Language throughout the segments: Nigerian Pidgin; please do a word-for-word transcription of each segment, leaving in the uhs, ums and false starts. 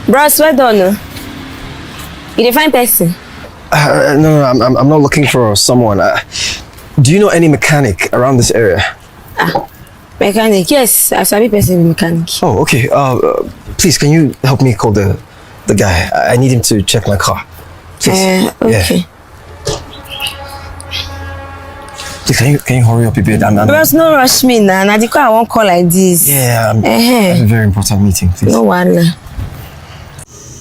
Bros, well done o. You dey find person? Uh, no, no, I'm, I'm, I'm not looking for someone. Uh, do you know any mechanic around this area? Mechanic, yes, I sabi person with mechanic. Oh, okay. Uh, uh, please, can you help me call the the guy? I I need him to check my car. Please. Uh, okay. Please, can you can you hurry up a bit? I'm, I'm, Bros, no rush me now. Na the call I wan call like this. yeah, I'm, I Eh, have a very important meeting. Please. No wahala.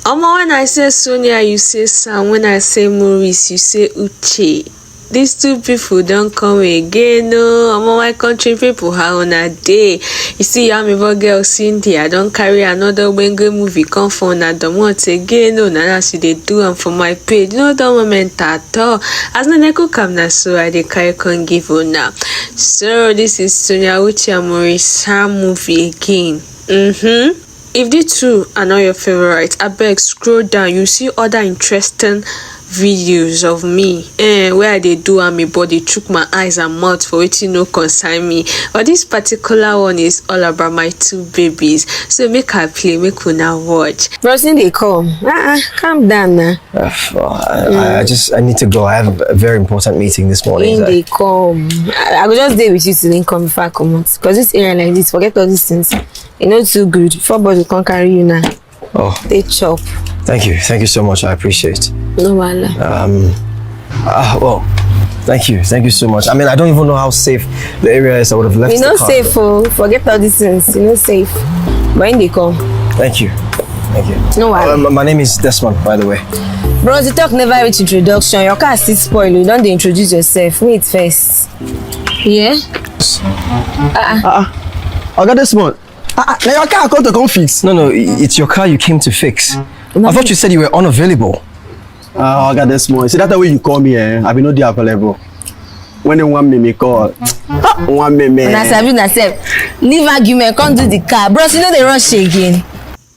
Omo, when I say Sonia, you say Sam. When I say Maurice, you say Uche. These two people don come again. No, omo, my country people, how una dey? You see, Yamibo girl Cindy, I don carry another Wenge movie come for una domot again. No, na as you dey do am for my page. No, don't moment at all. As na neku come na so I dey carry come give una. So this is Sonia Uche and Maurice Sam movie again. Mm-hmm. If these two are not your favorite, abeg scroll down, you see other interesting videos of me eh, where I dey do am, but dey chook my eyes and mouth for wetin no concern me. But this particular one is all about my two babies. So make I play, make una watch. Bros, no dey come. Uh-uh, calm down now. Uh, well, I, I- I just I need to go. I have a very important meeting this morning. Him I- dey come. I, I go just dey with you till him come before I comot. Because this area like this, forget all these things. E no too good. Four boys go come carry you now. Oh, Dey chop. thank you, thank you so much. I appreciate. No wahala. Um, ah, well, thank you, thank you so much. I mean, I don't even know how safe the area is. I would have left E the no car. safe o. Forget all these things. E no safe. But him dey come. Thank you, thank you. No wahala. Um, my name is Desmond, by the way. Bros, the talk never reach introduction. Your car still spoil. You don dey introduce yourself. Wait first. Yeah. Oga Desmond, ah, ah, na your car I come to come fix. No, no, i- it's your car you came to fix. I thought you said you were unavailable. Ah, Oga Desmond, see that way you call me, eh? I be no dey available. When they want me, me call. Ah, want me, me. Una sabi una sef. Leave argument, come do the car. Bros, you no dey rush again.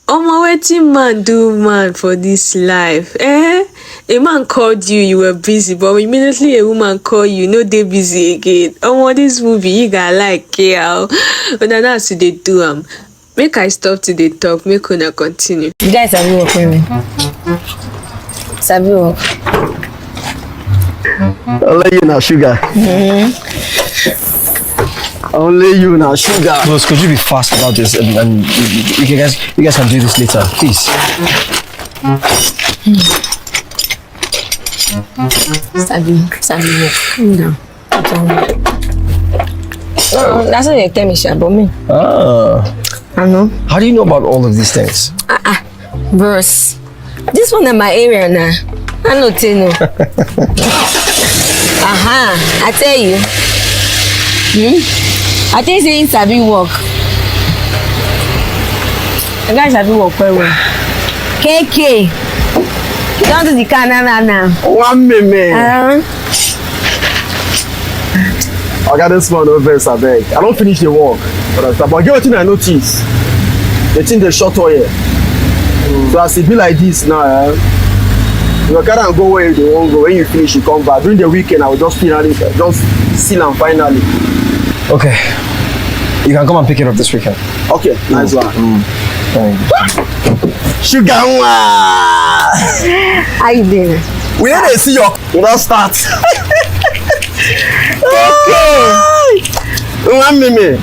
Omo, wetin man do man for this life? Eh? A man called you, you were busy, but immediately a woman call you, no dey busy again. Omo, this movie, you got like, yeah. Una na as you dey do am. Make I stop to dey talk, make una continue. You guys sabi work well well. Sabi work. Only you na sugar. Only you na sugar. Bros, could you be fast about this? And, and you, you- you guys, you guys can do this later, please. Sabi, sabi work. Calm down. Calm down. Uh, that's what they tell me, sha, but me. Ah, I know. How do you know about all of these things? Bros, this one na my area na. I no tell no. Aha, I tell you. Hmm? I tell you say him sabi work. The guy sabi work well well. K K, you don do the car now now now. One minute. Uh, Oga, this one no vex, abeg. I don finish the work. Understand? But get wetin I notice. The thing dey short oil. So as e be like this now, eh, you go carry am go where you dey wan go. When you finish, you come back. During the weekend, I will just finally just seal am finally. Okay, you can come and pick it up this weekend. Okay, nice one. Thank you. Sugar nwa. How you doing? We no dey see your. We don start. One minute.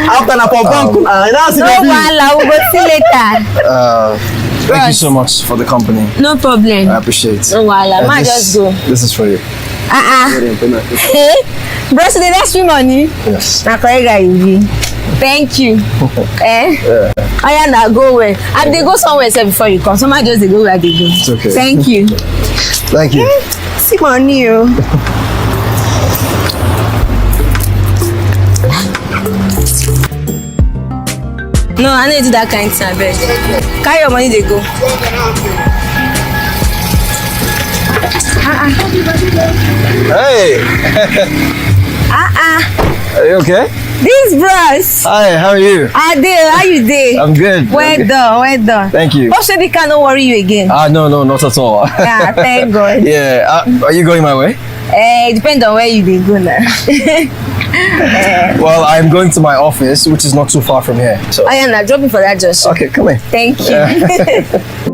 After na for bank na, I now see No the bill. Wahala, we go see later. Uh, thank you so much for the company. No problem. I appreciate. No wahala, Uh, ma this, just go. This is for you. Uh-uh. Hey, bros, dey dash me money. Yes. Na correct guy you be. Thank you. Eh? Oya na go well. I dey go somewhere sef before you come. So ma just dey go where I dey go. It's okay. Thank you. Thank you. See money o. No, I no dey do that kind thing, abeg. Carry your money dey go. Hey. Ah ah. Are you okay? This bros. Hi. How are you? I dey. How you dey? I'm good. Well I'm good. Done. Well done. Thank you. Hope say the car no worry you again. Ah, no, no, not at all. Ah, thank God. Yeah. Uh, are you going my way? Eh, it depends on where you dey go now. Well, I'm going to my office, which is not too far from here. So, Oh yeah, now drop me for that, Josh. Okay, come here. Thank you.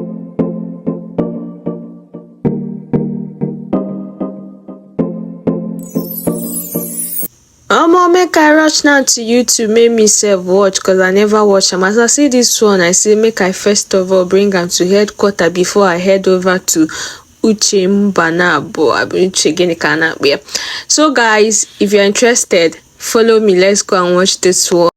Omo, make I rush now to YouTube, make me sef watch, cause I never watch am. As I see this one, I say make I first of all bring am to headquarter before I head over to Uche Mbanabo, abi Uche gịnị ka a na-akpọ ya. So guys, if you're interested, follow me. Let's go and watch this one.